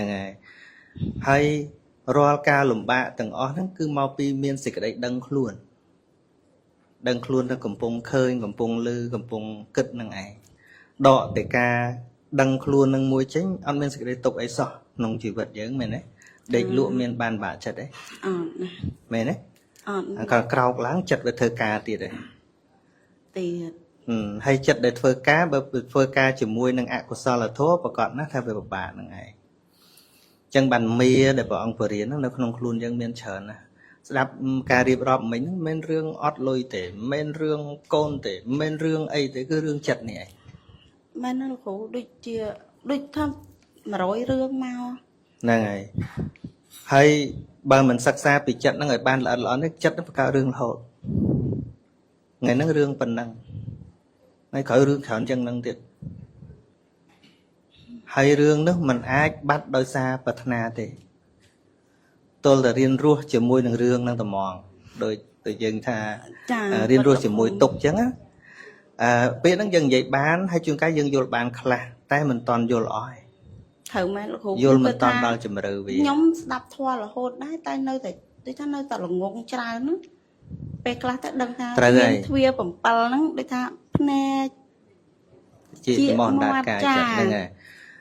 ហើយហើយរាល់ការលំបាកទាំងអស់ហ្នឹងគឺមកពីមានសេចក្តីដឹងខ្លួនដឹងខ្លួនថាកំពុងឃើញកំពុងឮកំពុងគិតនឹងឯងដកតែការដឹងខ្លួននឹងមួយចេញអត់មានសេចក្តីទុកអីសោះក្នុងជីវិតយើងមែនទេដេកលក់មានបានបាក់ចិត្តទេ អត់ណា មែនទេ អត់ អាក៏ក្រោកឡើងចិត្តវាធ្វើការទៀតទេ ទៀត ហើយចិត្តដែលធ្វើការបើធ្វើការជាមួយនឹងអកុសលធម៌ប្រកបណាស់ថាវាពិបាកនឹងឯងចឹងបានមាដែលព្រះអង្គបរិញ្ញាហ្នឹងនៅក្នុងខ្លួនយើងមានច្រើនណាស់ស្ដាប់ការរៀបរាប់មិញហ្នឹងមិនមែនរឿងអត់លុយទេមិនមែនរឿងកូនទេមិនមែនរឿងអីទេគឺរឿងចិត្តនេះឯង មែនណាលោកគ្រូដូចជាដូចថា100រឿងមក ហ្នឹងហើយហើយបើមិនសិក្សាពីចិត្តហ្នឹងឲ្យបានល្អិតល្អន់ទេចិត្តហ្នឹងបង្កើតរឿងរហូតថ្ងៃហ្នឹងរឿងប៉ុណ្ណឹងថ្ងៃក្រោយរឿងច្រើនជាងហ្នឹងទៀតហើយរឿងនោះมันអាចបាត់ដោយសារប្រាថ្នាទេទល់តែរៀនរស់ជាមួយនឹងរឿងហ្នឹងតែហ្មងដូចដូចយើងថា ចា រៀនរស់ជាមួយទុកចឹងណាអឺពេលហ្នឹងយើងនិយាយបានហើយជួនកាលយើងយល់បានខ្លះតែមិនតន់យល់អស់ទេ ត្រូវមែនលោកគ្រូ យល់មិនតន់ដល់ជំរឿវា ខ្ញុំស្ដាប់ធម៌រហូតដែរតែនៅតែដូចថានៅតែល្ងងច្រើនហ្នឹងពេលខ្លះទៅដឹងថា ត្រូវហើយ ទ្វា7ហ្នឹងដូចថាភ្នែក ជាមហន្តកាយចិត្តហ្នឹងហើយ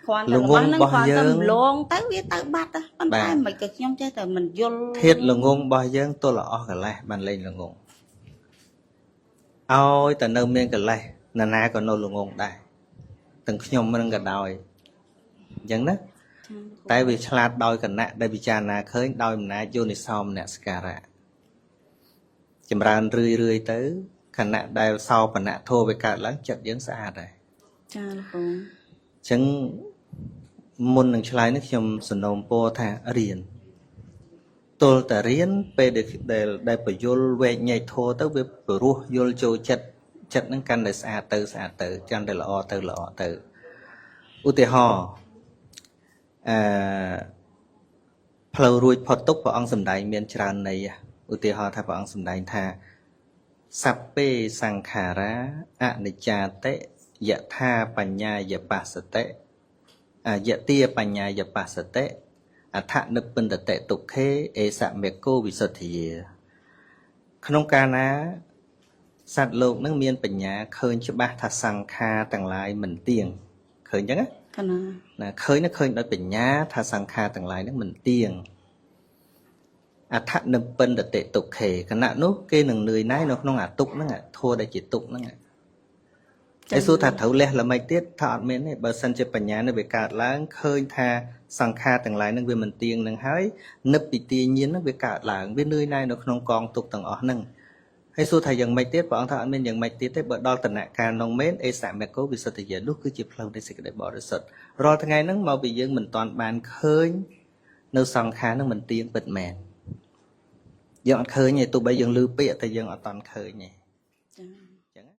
គ្រាន់តែ ល្ងង របស់ហ្នឹង របស់យើង គ្រាន់តែម្លងទៅវាទៅបាត់ហ៎ប៉ុន្ បាទ តែមិនក៏ខ្ញុំចេះតែមិនយល់ ធាតល្ងងរបស់យើងទល់តែអស់កលេសបានលែងល្ងងឲ្យតែនៅមានកលេសនរណាក៏នៅល្ងងដែរទាំងខ្ញុំនឹងក៏ដោយអញ្ចឹងណា ចា តែវាឆ្លាតដោយគណៈដែលពិចារណាឃើញដោយអំណាចយោនិសោមនសិការៈចម្រើនរឿយរឿយទៅខណៈដែលសោបនៈធម៌វាកើតឡើងចិត្តយើងស្អាតហើយ ចាលោកគ្រូ អញ្ចឹងមុននឹងឆ្លើយនេះខ្ញុំសំណូមពរថារៀនទល់តែរៀនពេលដែលដែលដែលពយល់វែកញែកធម៌ទៅវាព្រោះយល់ចូលចិត្តចិត្តហ្នឹងកាន់តែស្អាតទៅស្អាតទៅកាន់តែល្អទៅល្អទៅឧទាហរណ៍អឺផ្លូវរួចផុតទុក្ខព្រះអង្គសម្ដែងមានច្រើនន័យឧទាហរណ៍ថាព្រះអង្គសម្ដែងថាសព្ពេសង្ខារាអនិច្ចាតិយថាបញ្ញាយបស្សតិអយទាបញ្ញាយបស្សតិអដ្ឋនិព្ពិន្តតិទុក្ខេអេសមេគោវិសុទ្ធិយាក្នុងកាលណាសត្វលោកនឹងមានបញ្ញាឃើញច្បាស់ថាសង្ខារទាំងឡាយមិនទៀងឃើញអញ្ចឹងណា កណា ណាឃើញណាឃើញដោយបញ្ញាថាសង្ខារទាំងឡាយនឹងមិនទៀងអដ្ឋនិព្ពិន្តតិទុក្ខេខណៈនោះគេនឹងនឿយណាយនៅក្នុងអាទុក្ខហ្នឹងធัวដែលជាទុក្ខហ្នឹងហើយសួរថាត្រូវលះល្មិចទៀតថាអត់មានទេបើសិនជាបញ្ញានេះវាកើតឡើងឃើញថាសង្ខារទាំងឡាយនឹងវាមិនទៀងនឹងហើយនិព្វិទាញាណនឹងវាកើតឡើងវានឿយណាយនៅក្នុងកងទុក្ខទាំងអស់ហ្នឹងហើយសួរថាយ៉ាងម៉េចទៀតព្រះអង្គថាអត់មានយ៉ាងម៉េចទៀតទេបើដល់តនកាលនោះមែនអេសមេគោវិសុទ្ធិយានោះគឺជាផ្លូវនៃសេចក្តីបរិសុទ្ធរាល់ថ្ងៃហ្នឹងមកពីយើងមិនតាន់បានឃើញនៅសង្ខារហ្នឹងមិនទៀងពិតមែនយើងអត់ឃើញទេទោះបីយើងឮពាក្យតែយើងអត់តាន់ឃើញទេ